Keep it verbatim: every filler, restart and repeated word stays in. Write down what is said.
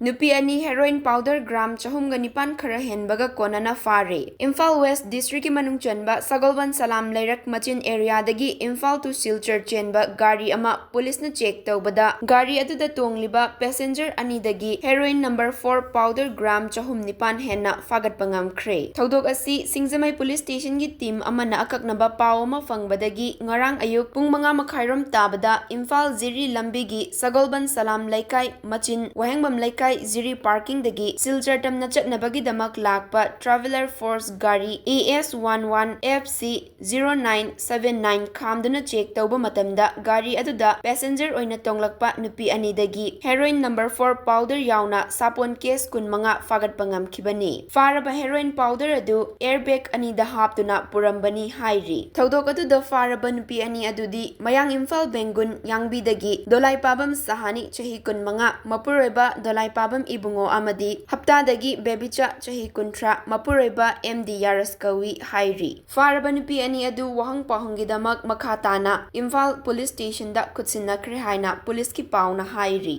ꯅꯨꯄꯤ ꯑꯅꯤ heroin powder gram ꯆꯍꯨꯝꯒ ꯅꯤꯄꯥꯟ ꯈꯔ ꯍꯦꯟꯕꯒ ꯀꯣꯟꯅꯅ ꯐꯥꯔꯦ꯫ ꯏꯝꯐꯥꯜ West District ꯀꯤ ꯃꯅꯨꯡ ꯆꯟꯕ ꯁꯒꯣꯜꯕꯟ ꯁꯂꯥꯝ ꯂꯩꯔꯛ ꯃꯆꯤꯟ area ꯗꯒꯤ ꯏꯝꯐꯥꯜ to ꯁꯤꯜꯆꯔ ꯆꯦꯟꯕ ꯒꯥꯔꯤ ꯑꯃ ꯄꯨꯂꯤꯁꯅ check ꯇꯧꯕꯗ, ꯒꯥꯔꯤ ꯑꯗꯨꯗ ꯇꯣꯡꯂꯤꯕ passenger ꯑꯅꯤꯗꯒꯤ heroin number four powder gram ꯆꯍꯨꯝ ꯅꯤꯄꯥꯟ ꯍꯦꯟꯅ ꯐꯥꯒꯠꯄ ꯉꯝꯈ꯭ꯔꯦ꯫ ꯊꯧꯗꯣꯛ ꯑꯁꯤ ꯁꯤꯡꯖꯃꯩ police station ꯒꯤ team ꯑꯃꯅ ꯑꯀꯛꯅꯕ ꯄꯥꯎ ꯑꯃ ꯐꯪꯕꯗꯒꯤ ꯉꯔꯥꯡ ꯑꯌꯨꯛ ꯄꯨꯡ ꯃꯉꯥ ꯃꯈꯥꯏꯔꯣꯝ ꯇꯥꯕꯗ ꯏꯝꯐꯥꯜ ꯖꯤꯔꯤ ꯂꯝꯕꯤꯒꯤ ꯁꯒꯣꯜꯕꯟ ꯁꯂꯥꯝ ꯂꯩꯀꯥꯏ ꯃꯆꯤꯟ ꯋꯥꯍꯦꯡꯕꯝ ꯂꯩꯀꯥꯏ ꯖꯤꯔꯤ parking ꯗꯒꯤ ꯁꯤꯜꯆꯔ ꯇꯝꯅ ꯆꯠꯅꯕꯒꯤꯗꯃꯛ ꯂꯥꯛꯄ traveller force ꯒꯥꯔꯤ A S one one F C zero nine seven nine ꯈꯥꯝꯗꯨꯅ check ꯇꯧꯕ ꯃꯇꯝꯗ, ꯒꯥꯔꯤ ꯑꯗꯨꯗ passenger ꯑꯣꯏꯅ ꯇꯣꯡꯂꯛꯄ ꯅꯨꯄꯤ ꯑꯅꯤꯗꯒꯤ heroin number four powder ꯌꯥꯎꯅ ꯁꯥꯄꯣꯟ case ꯀꯨꯟꯃꯉꯥ ꯐꯥꯒꯠꯄ ꯉꯝꯈꯤꯕꯅꯤ꯫ ꯐꯥꯔꯕ heroin powder ꯑꯗꯨ air bag ꯑꯅꯤꯗ ꯍꯥꯞꯇꯨꯅ ꯄꯨꯔꯝꯕꯅꯤ ꯍꯥꯏꯔꯤ꯫ ꯊꯧꯗꯣꯛ ꯑꯗꯨꯗ ꯐꯥꯔꯕ ꯅꯨꯄꯤ ꯑꯅꯤ ꯑꯗꯨꯗꯤ ꯃꯌꯥꯡ ꯏꯝꯐꯥꯜ ꯕꯦꯡꯒꯨꯟ ꯌꯥꯡꯕꯤꯗꯒꯤ ꯗꯣꯂꯥꯏꯄꯥꯕꯝ ꯁꯍꯥꯅꯤ, ꯆꯍꯤ ꯀꯨꯟꯃꯉꯥ, ꯃꯄꯨꯔꯣꯏꯕ ꯗꯣꯂꯥꯏꯄꯥꯕꯝ ꯏꯕꯨꯡꯉꯣ ꯑꯃꯗꯤ ꯍꯞꯇꯥꯗꯒꯤ ꯕꯦꯕꯤꯆꯥ, ꯆꯍꯤ ꯀꯨꯟꯊ꯭ꯔꯥ, ꯃꯄꯨꯔꯣꯏꯕ ꯑꯦꯝ ꯗꯤ ꯌꯥꯔꯁ ꯀꯧꯏ ꯍꯥꯏꯔꯤ꯫ ꯐꯥꯔꯕ ꯅꯨꯄꯤ ꯑꯅꯤ ꯑꯗꯨ ꯋꯥꯍꯪ ꯄꯥꯎꯍꯪꯒꯤꯗꯃꯛ ꯃꯈꯥ ꯇꯥꯅ ꯏꯝꯐꯥꯜ police station ꯗ ꯈꯨꯠꯁꯤꯟꯅꯈ꯭ꯔꯦ ꯍꯥꯏꯅ ꯄꯨꯂꯤꯁꯀꯤ ꯄꯥꯎꯅ ꯍꯥꯏꯔꯤ꯫